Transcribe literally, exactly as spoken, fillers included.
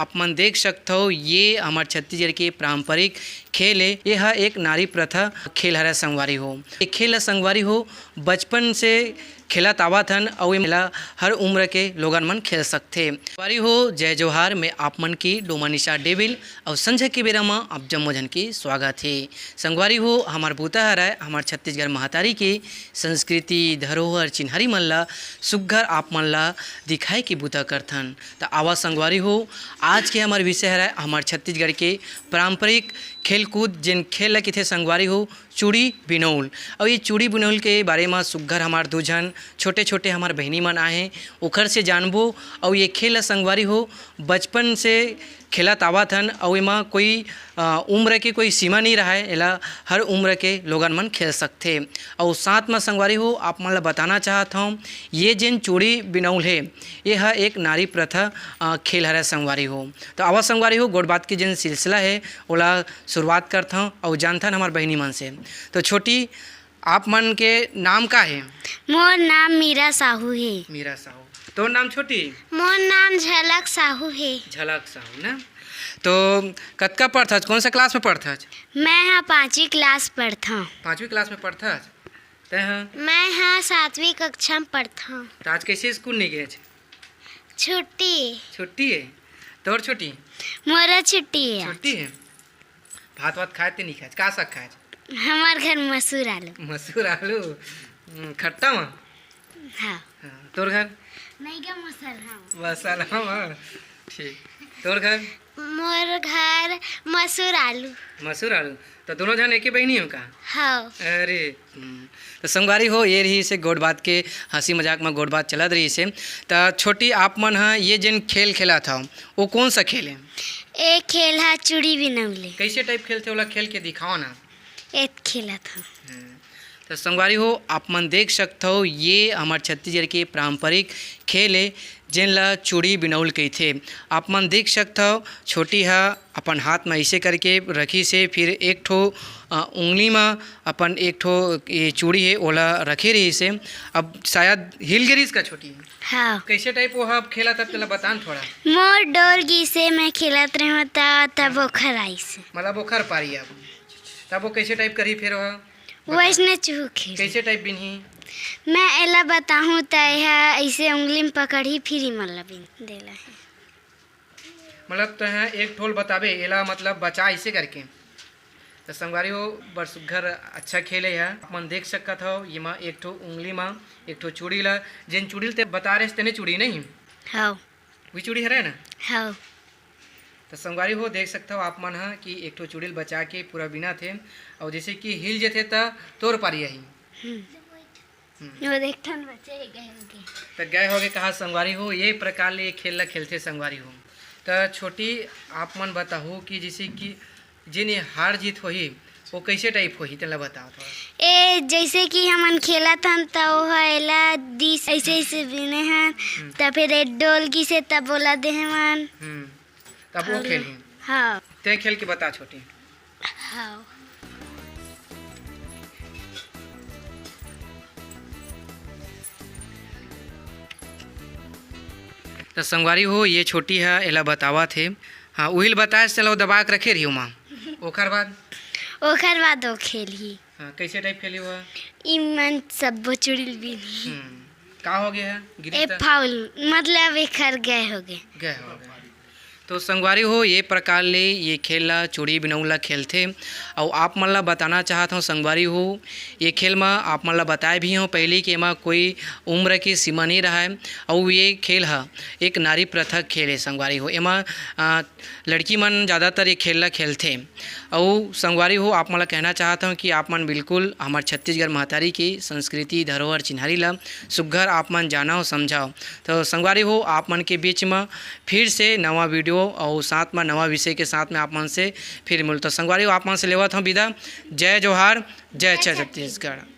आप मन देख सकथव, ये हमर छत्तीसगढ़ के पारंपरिक खेल हे। ये ह एक नारी प्रथा खेल हरय संगवारी हो। ये खेल ह संगवारी हो बचपन से खेलत आवत हन, अउ एला हर उम्र के लोगन मन खेल सकथे। संगवारी हो, जय जोहार, मैं आप मन की डोमा निशा डेविल, अउ संझा के बेरा म आप जम्मो झन के स्वागत हे। संगवारी हो, हमर बूता हरय हमर छत्तीसगढ़ महतारी के संस्कृति, धरोहर, चिन्हारी मन ला सुग्घर आप मन ला दिखाए के बूता करथन। त आवा संगवारी हो, आज के हमर विषय हरय हमर छत्तीसगढ़ के पारंपरिक खेलकूद, जेन खेल ल किथे संगवारी हो चूड़ी बिनौल। अउ ये चूड़ी बिनौल के बारे म सुग्घर हमर दू झन छोटे-छोटे हमर बहिनी मन आहे, ओखर से जानबो। अउ ये खेल ल संगवारी हो बचपन से खेलत आवत हन, अउ एमा कोई, अ, उम्र के कोई सीमा नइ रहय, एला हर उम्र के लोगन मन खेल सकथे। अउ साथ म संगवारी हो, आप मन ल बताना चाहत हौं, ये जेन चूड़ी बिनौल हे, ये ह एक नारी प्रथा, अ, खेल हरय संगवारी हो। तो आवा संगवारी हो, गोठ बात के जेन सिलसिला हे, ओला शुरुआत करथौं अउ जानथन हमर बहिनी मन से। तो छोटी, आप मन के नाम का हे? मोर नाम मीरा साहू हे। मीरा साहू। तोर नाम छोटी? मोर नाम झलक साहू हे। झलक साहू ना। तो कतका पढ़थस? कौन सा क्लास में पढ़थस? मैं ह पाँचवीं क्लास पढ़थौं। पाँचवीं क्लास में पढ़थस? तैं ह? मैं ह सातवीं कक्षा में पढ़थौं। त आज कैसे स्कूल नहीं गए? छुट्टी। छुट्टी हे? तोर छुट्टी? मोर छुट्टी हे। छुट्टी हे? भात वात खाए ते नहीं खाए? का साग खाए? हमार घर मसूर आलू। मसूर आलू? हम्म, खट्टा म? हाँ। हाँ, तोर घर? नहीं का मसलहा। मसलहा म? ठीक। तोर घर? मोर घर मसूर आलू। मसूर आलू। तो दोनों झन एके बहिनी हो का? हाँ। अरे, हम्म। तो संगवारी हो, ये रहिसे गोठ बात के हंसी मजाक म गोठ बात चलत रहिसे। त छोटी, आप मन ह ये जेन खेल खेलत हव, वो कौन सा खेल हे? ए खेल ह चूड़ी बिनौले। कैसे टाइप खेलथे, ओला खेल के दिखाओ ना। एत खेलत हव। हम्म। त संगवारी हो, आप मन देख सकथव, ये हमर छत्तीसगढ़ के पारंपरिक खेल हे, जेन ला चूड़ी बिनौल कहिथे। आप मन देख सकथव, छोटी ह अपन हाथ म ऐसे करके रखिस हे, फिर एक ठो, अ, उंगली म अपन एक ठो ये चूड़ी हे, ओला रखे रहिस हे। अब शायद हिल गे रहिस का छोटी? हाँ। कैसे टाइप वो ह खेलत हे, तेला बता न थोड़ा। मोर डोल गिस हे, मैं खेलत रहेंव त, तब ओखर आइस हे। मतलब ओखर पारी अब। तब वो कैसे टाइप करही फिर वो? बता। वैसने चूहू खेल। कैसे टाइप बिनही? मैं एला बताहूँ त एहा ऐसे उंगली म पकड़ही, फिर ही मन ला बिन देला हे। मतलब तैं ह एक ठो ल बताबे, एला मतलब बचा ऐसे करके। त संगवारी हो, बड़ सुग्घर अच्छा खेल हे। आप मन देख सकत हव, येमा एक ठो उंगली म एक ठो चूड़ी ला, जेन चूड़ी ल तैं बता रहे तेने चूड़ी नहीं? हाँ। वही चूड़ी हरे ना? हाँ। त संगवारी हो, देख सकत हव आप मन ह कि एक ठो चूड़ी ल बचा के पूरा बिनत हे, अउ जैसे कि हिल जथे त तोर पारी आही। हम्म। हम्म। वो देख ठन बचे गए होगे। त गए होगे कहा संगवारी हो, ये प्रकार ले ये खेल ला खेलथे संगवारी हो। त छोटी, आप मन बताहू कि जैसे कि जेन ये हार जीत होही, वो कैसे टाइप होही, तेला बताओ थोड़ा। ए, जैसे कि हमन खेलत हन, त वो ह एला दिस, ऐसे, ऐसे बिने हन, हम्म। त फिर ए डोल गिस हे, तब ओला देहे मन। हम्म। तब वो अउ खेलही। हाँ। तैं खेल के बता छोटी। हाँ। त संगवारी हो, ये छोटी ह, एला बतावत हे। हाँ, उही ल बताए, चलो दबा के रखे रही ओमा। ओखर बाद? ओखर बाद वो खेलही। हाँ, कैसे टाइप खेलही वो? इमन सब्बो चूड़ी ल बिनही। हम्म, का हो गया है? गिरी ए त? फाउल, मतलब एखर गए हो गए। गए हो गए। तो संगवारी हो, ये प्रकार ले ये खेल ला, चूड़ी बिनऊ ला खेलथे। अउ आप मन ला बताना चाहत हौं संगवारी हो, ये खेल म आप मन ला बताए भी हौं पहली कि एमा कोई उम्र के सीमा नहीं रहय। अउ ये खेल ह एक नारी प्रथा खेल हे संगवारी हो। एमा, अ, लड़की मन ज़्यादातर ये खेल ला खेलथे। अउ संगवारी हो, आप मन ला कहना चाहत हौं कि आप मन बिल्कुल हमर छत्तीसगढ़ महतारी के संस्कृति, धरोहर, चिन्हारी ला सुग्घर आप मन जानव, समझव। तो संगवारी हो, आप मन के बीच म फिर से नवा video अउ साथ म नवा विषय के साथ में आप मन से फिर मिलथौं। संगवारी हो, आप मन से लेवत हौं विदा। जय जोहार, जय जय छत्तीसगढ़।